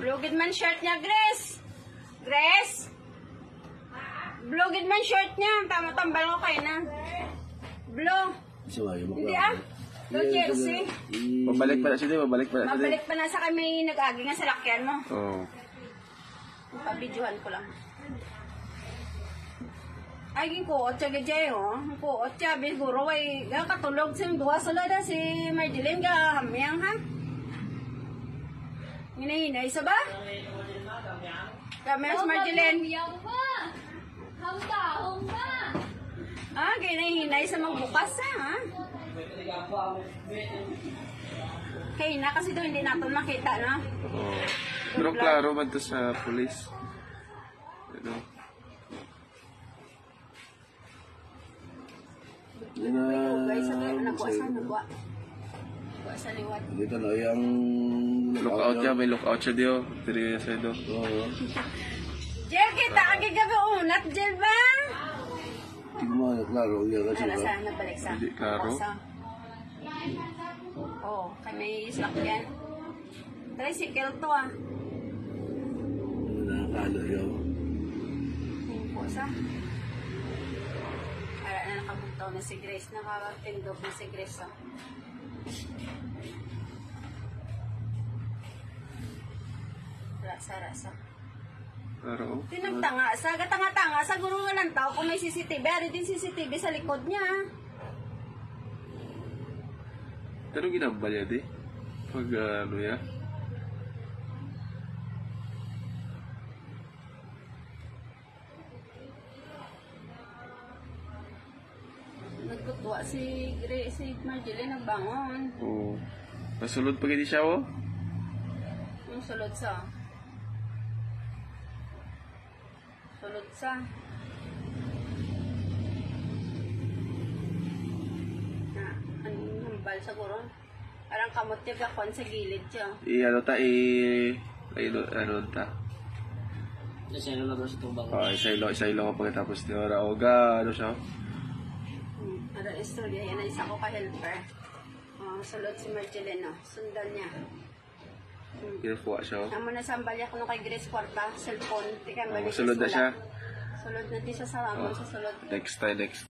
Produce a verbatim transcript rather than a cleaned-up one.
Blue gid man shirt niya, Grace. Grace. Blue gid man shirt niya. Tama, tambal ko kayo na. Blue. Siya, yung Hindi, ah. Blue jersey. Pabalik pa na siya, di ba? Pabalik pa na siya, di ba? Mabalik pa na sa kami nag-agi nga salakyan mo. Oo. Pabidyohan ko lang. Ay, ginkuot siya gid siya, oh. Ginkuot siya, siguro, ay, ga katulog sa duha sila na si Marjeline, ga hamyang, ha? Hinay-hinay sa ba? Ga hamyang si Marjeline. Hamyang ba? Hamtahong ba? Ah, hinay-hinay sa magbukas, ha? Kay na kasi doon, hindi natin makita, no? Oo. Pero klaro man to sa police. Ano? Yan na, Guys, sabi, nagwa sa, nagwa. Nagwa sa liwat. Dito na, yung Lookout niya, may lookout siya diyo. Diri sa do. Oo. Jel, kita, ang gabi unat, Jel ba? Tingnan mo, klaro, yan, kasi Wala ba? Sa, nabalik sa. Hindi klaro. Nagwa sa. Oh, kay may sakyan. Tricycle to, ah. Wala, kalo yun. Tingko sa. Ara na nakabugtaw na si Grace. Nakakatindog na si Grace, ah. Rasa, rasa. Pero, Tinagtanga sa, gatanga-tanga sa guro nga lang tao kung may C C T V. Ari din C C T V sa likod niya. Pero ginambal niya, di? Pag, ah, ano niya? Nagkutwa si Gre-, si Marjeline nagbangon. Oo. Nasulod pa gid siya, oh. Ang sulod sa. Sulod sa. Na, ang hambal siguro. Parang kamot niya gakon sa gilid siya. I-ano ta, i-, i-, ano ta? Isa na lang sa tubang. Oh, isa ilo, isa ilo ka pagkatapos ni ora. O ga, ano siya? Hmm, ano istorya? Yan ang isa ko ka helper. Oh, sulod si Marjeline, oh. Sundan niya. Hmm. Kinukuha siya, oh. Amo na sa ambal niya kuno kay Grace Kwarta, cellphone. Di ka Oh, ambal ni sulod na Grace siya. Wala. Sulod na di siya sa amo Oh, sa sulod. Next time, next